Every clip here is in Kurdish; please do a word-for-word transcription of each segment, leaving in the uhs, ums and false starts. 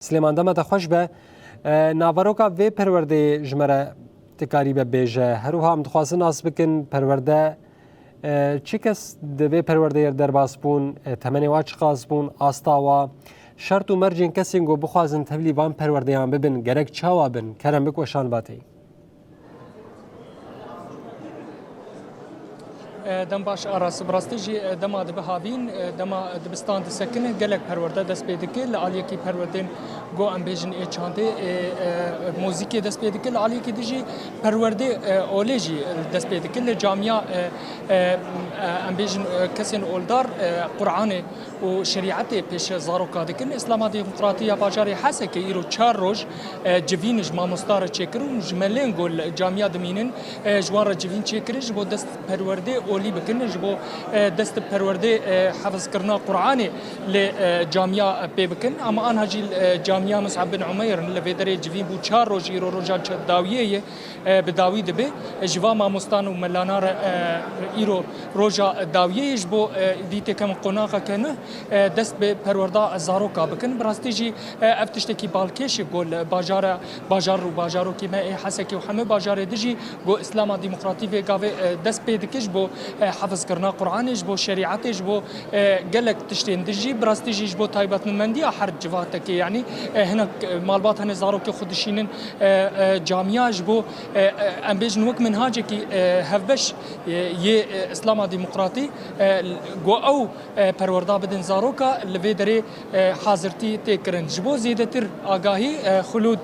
Silêman, dema te xweş be. E, naveroka vê perwerdeyê ji me re tu karî be bêje. Her wiha em dixwazin nas bikin perwerde, e, çi kes di vê perwerdeyê derbas bûn, e, temenê wa çiqas bûn, asta wa, şert û mercên kesên ku bixwazin tevlî van perwerdeyan bibin, gerek çawa bin? Kerem bik weşan batê. E, dem baş Aras. Bi rastî jî, e, dema dibe havîn, e, dema dibistan disekine, gelek perwerde dest pê dike. Li aliyekî perwerdên, go em bêjin, ê çandê, ê, e, muzîkê dest pê dike. Li aliyekî din jî perwerdê, e, olê jî dest pê dike. Li camiya, e, e, e, em bêjin, e, kesên oldar, e, Qur'anê û şerîetê pêş zaroka dikin. Îslama Demokratî ya bajarê Hesekê îro çar roj, e, civîn ji mamosta re çêkir û ji melên ku li camiya dimînin, e, ji wan re civîn çêkirin, ji bo dest perwerdê olî bikin, ji bo, e, dest perwerdê, e, hefizkirina Qur'anê li, e, camiya pê bikin. Ama anha jî, e, camiya Mus'ab bin Umeyr li vê derê civîn bû çar roj, îro roja ç-, dawiyê ye. E, bi dawî dibe. E, ji va mamostan û melana re, e, îro roja dawiyê ye, ji bo, e, dîtê kem qonaxa ke ne, e, dest bi perwerda zaroka bikin. Bi rastî jî, e, ev tiştekî balkêş e ku li bajara, bajar û bajarokê me ê Hesekê û hemî bajarê din jî ku Îslama Demokratî vê gavê, e, dest pê dike ji bo, e, hefizkirina Qur'anê, ji bo şerîetê, ji bo, e, gelek tiştên din jî, bi rastî jî ji bo taybetmendiya her civatekê, yanî, e, hinek, e, malbat hene zarokê xwe dişînin, e, e, camiya ji bo, e, e, em bêjin wek minhacekî, e, hevbeş, e, yê, e, Îslama Demokratî, e, ku ew, e, perwerda bidin zaroka, li vê derê, e, hazirtî tê kirin. Ji bo zêdetir agahî, e, Xulûd,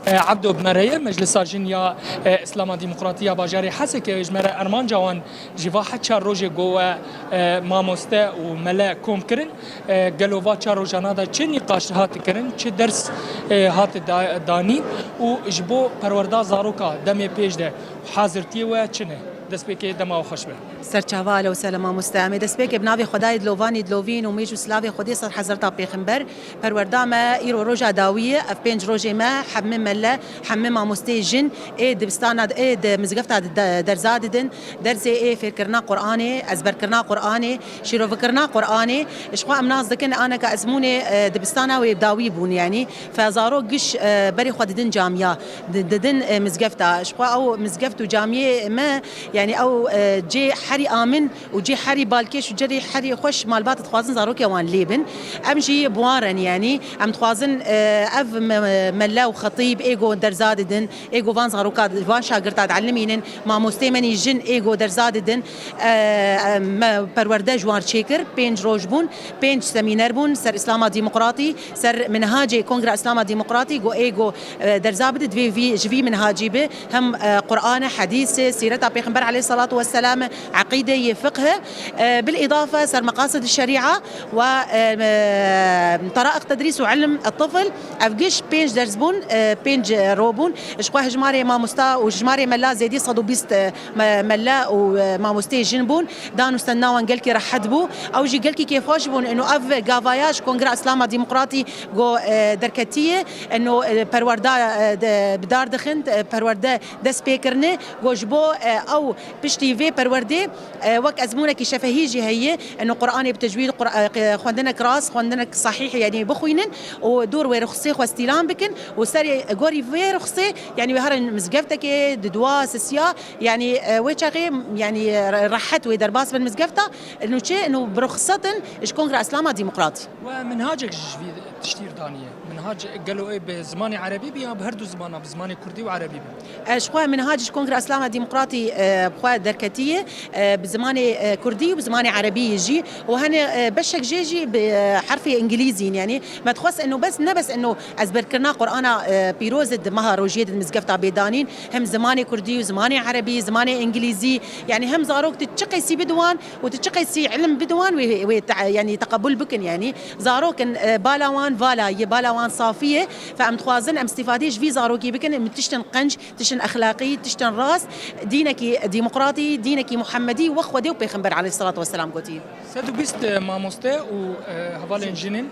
e, Ebdo bi me re ye, Meclisa Jin ya, e, Îslama Demokratî ya bajarê Hesekê ji me re armanca wan ji va heta çar rojê ku we, e, mamoste û mele kom kirin. E, gelo va çar rojana de çi nîqaş hat kirin, çi ders, e, hat da-, danîn û ji bo perwerda zaroka demê pêş de hazirtiyê we çi ne? Destpêkê dema we xweş be. Serçava ale û sele mamoste. Em ê destpêkê bi navê Xwedayê dilovanî dilovîn û mêj û silavê Xwedê ser hezreta pêxember. Perwerda me îro roja dawî ye. Ev pênc rojê me hemî mele, hemî mamosteyê jin ê dibistana, ê di mizgefta de, de, derza didin. Dersê ê fêrkirina Qur'anê, ezberkirina Qur'anê, şîrovikirina Qur'anê. Ji xwe em nas dikin aneka ezmûnê, e, dibistana wê dawî bûn, yanî fe zarok giş, e, berê xwe didin camiya, di-, didin, e, mizgefta. Ji xwe ew mizgeft û camiyê me, yanî ew, e, cê herî amin û cê herî balkêş û cerê herî xweş malbat dixwazin zarokê wan lê bin. Em jî bi wan re ne, yanî em dixwazin, e, ev me-, mele û xetîb ê ku derza didin, ê ku van zaroka, van şagirta dielimînin, mamostê me nî jin ê ku derza didin, e, e, me perwerde ji wan çêkir. Pênc roj bûn, pênc semîner bûn ser Îslama Demokratî, ser minhacê Kongra Îslama Demokratî ku ê ku, e, derza bide divê vî, ji vî minhacî be, hem, e, Qur'an e, hedîs e, sîreta Pêxember aleyhisselatu vesselam e, eqîde ye, fiqh e, e, bil îdafe ser meqasid şerîa, و، اه، طرائق تدريس وعلم الطفل. Ev giş pênc ders bûn، اه، pênc ro bûn. Ji xwe hijmarê mamosta û hijmarê mela zêdî sed û bîst، اه، me-، mela û، اه، mamosteyê jin bûn. Dan û stendina wan gelkî rehet bû. Ew jî gelkî kêfxweş bûn. Ino ev gavaya ji Kongra Îslama Demokratî ku، اه، derketiye. Ino، اه، perwerda، اه، de-، bi dar dixin، اه، perwerde dest pê kirine. Ku ji bo، اه، ew piştî vê perwerdê، اه، wek ezmûnekî şefehî jî heye. Eno Qur'anê bi tecwîd, Qur-، e, xwendinek rast, xwendinek sahîh, yanî bixwînin û dor wê ruxsê xwe stîlan bikin û serê gorî vê ruxsê, yanî wê herin mizgeftekê di dua sisiya, yanî, e, wê çaxê, yanî, e, re-, rehet wê derbas bin mizgefta, eno çi, eno bi ruxsetin ji Kongra Îslama Demokratî. We minhacek ji vî tiştî re daniye. Minhac gelo ê bi zimanê erebî be ya bi her du zimana, bi zimanê kurdî û erebî be? E, ji xwe minhac ji Kongra Îslama Demokratî, e, bi xwe derketiye, e, bi zimanê, e, kurdî û bi zimanê erebî jî. Û hene, e, beşek jê jî bi, e, herfê îngilîzî ne. Yanî me dixwest eno bes, ne bes eno ezberkirina Qur'ana, e, pîroz e di meha rojiyê di mizgefta bê danîn, hem zimanê kurdî û zimanê erebî, zimanê îngilîzî, yanî hem zarok tu çi qeysî bidwan û tu çi qeysî ilim bidwan wê, wê te-, yanî teqebul bikin yanî. Zarok in, e, bala wan vala ye, bala wan safî ye. Fe em dixwazin em îstîfadê ji vî zarokî bikin, em tiştin qenc, tiştin exlaqî, tiştin rast, dînekî demokratî, dînekî Muhemmedî wek Xwedê û Pêxember aleyhisselatu vesselam gotî. Sed û bîst mamoste û, e, hevalên jinên,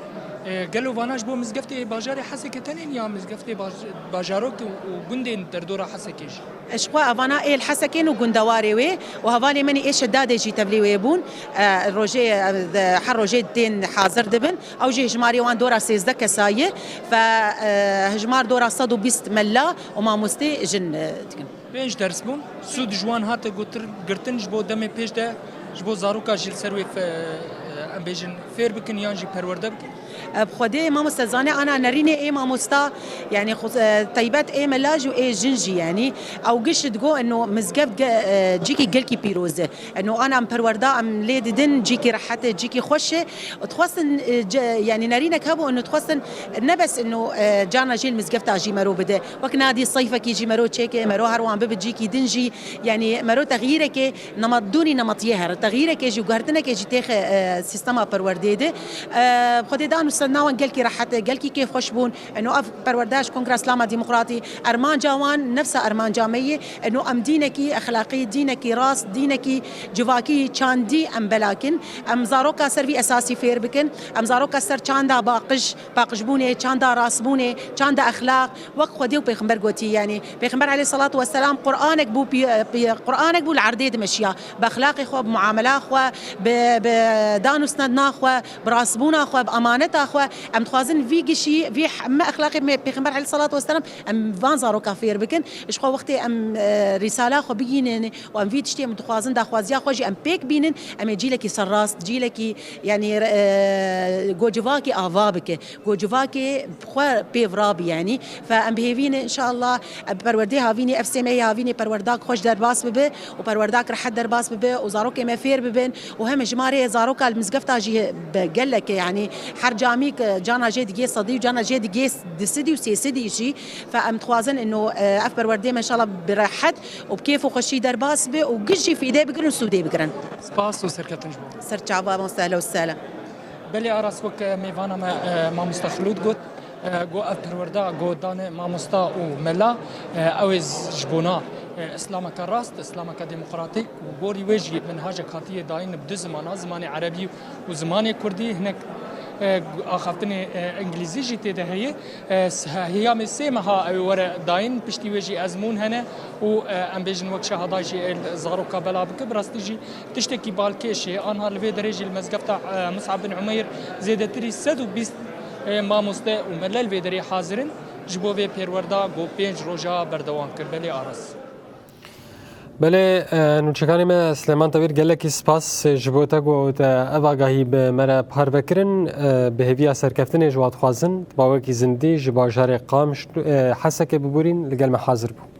E, gelo vana ji bo mizgeftê bajarê Hesekê tenê ya mizgeftê baj-, bajarok û gundên derdora Hesekê jî? Ji xwe evana ê li Hesekê û gundewarê wê û hevalê min ê Şedadê jî tevlî wê bûn. E, rojê, e, her rojê tên hazir dibin. Ew jî hijmarê wan dora sêzdeh kesa ye. Fe, e, hijmar dora sed û bîst mela û mamostê jin, e, dikin. Pênc ders bûn. Sûd ji wan hate gotir, girtin ji bo demê pêş de ji bo zaroka jî li ser wê fe-, em bêjin fêr bikin yan jî perwerde bikin. Bi Xwedê mamoste zane ana nerînê ê mamosta, yanî xus-, e, teybet ê mela jî û ê jin jî, yanî ew giş digo eno mizgeft ge-, e, cîkî gelkî pîroz e. Eno ana em perwerda em lê didin cîkî rehet e, cîkî xweş e. Û dixwestin, e, ce-, yanî nerînek hebû eno dixwestin ne bes eno, e, carna jê li mizgefta jî mero bide. Wek nadî seyfekî jî mero çêke, mero her wan bibe cîkî din jî, yanî mero texyîrekê nemat dûnî nematiyê here. Texyîrekê jî û guhertinekê jî têxe, e, sîstema perwerdê de. E, Xwedê dan û sedna wan gelkî rehet e, gelkî kêfxweş bûn. Eno ev perwerdeya ji Kongra Îslama Demokratî, ermanca wan nefsa ermanca me ye. Eno em dînekî exlaqî, dînekî rast, dînekî civakî çandî em belakin. Em zaroka ser vî esasî fêr bikin. Em zaroka ser çanda baqij, paqijbûnê, çanda rastbûnê, çanda exlaq, wek Xwedê û Pêxember gotî, yanî Pêxember aleyhisselatu vesselam Qur'anek bû, pî-, pî-, Qur'anek bû li erdê dimeşiya. Bi exlaqê xwe, bi muamela xwe, bi, bi dan û snedna xwe, bi rastbûna xwe, bi emaneta xwe. Em dixwazin vî gişî, vî heme exlaqê me Pêxember aleyhisselatu vesselam em van zaroka fêr bikin. Ji xwe wextê em, e, rîsala xwe bigînin û em vî tiştê em dixwazin daxwaziya xwe jî em pêk bînin, em ê cîlekî serrast, cîlekî, yanî, e, go civakê ava bike. Go civakê xwe pêv rabî, yanî. Fe em bi hêvî ne, înşallah, em perwerdê havînê, ev sê mehê havînê perwerdak xweş derbas bibe û perwerdak rehet derbas bibe û zarokê me fêr bibin û hem hijmarê zaroka li mizgefta jî be gelek e, yanî her camî ke cana jê digê sedî û cana jê digê du sedî û sê sedî jî. Fe em dixwazin ino, e, ev perwerdê me înşallah bi rehet û bi kêf û xweşî derbas bibe û giş jî fîdê bigirin û sûdê bigirin. Spas û serkeftin ji bo. Ser çava, mamoste, ehlen û sehlen. Belê Aras, wek mêvana me, e, mamoste Xilûd got, e, got ev perwerda, got dane mamosta û mela, e, ew ê z-, ji bona, e, îslameke rast, îslameke demokratîk û gorî wê jî minhajek hatiye dayîn bi du zimana, zimanê erebî û zimanê kurdî, hinek, e, axaftinê, e, îngilîzî jî tê de heye. E, s-, he-, heyamê sê meha ew ê were dayîn, piştî wê jî ezmûn hene û, e, em bêjin wek şehada jî ê zaroka bela bike. Bi rastî jî tiştekî balkêş e. Anha li vê derê jî li mezgefta, e, Mus'ab bin Umeyr zêdetirî sed û bîst, e, mamoste û mele li vê derê hazir in. Ji bo vê pêrwerda ku pênc roja berdewam kir. Belê Aras. Belê, e, nûçekanê me Silêman Tewîr, gelekî spas ji bo te ku te ev agahî bi me re parve kirin. E, bi hêviya serkeftinê ji we dixwazin, di bawekî zindî ji bajarê Qamişlo, e, Hesekê bibûrîn, li gel me hazir bû.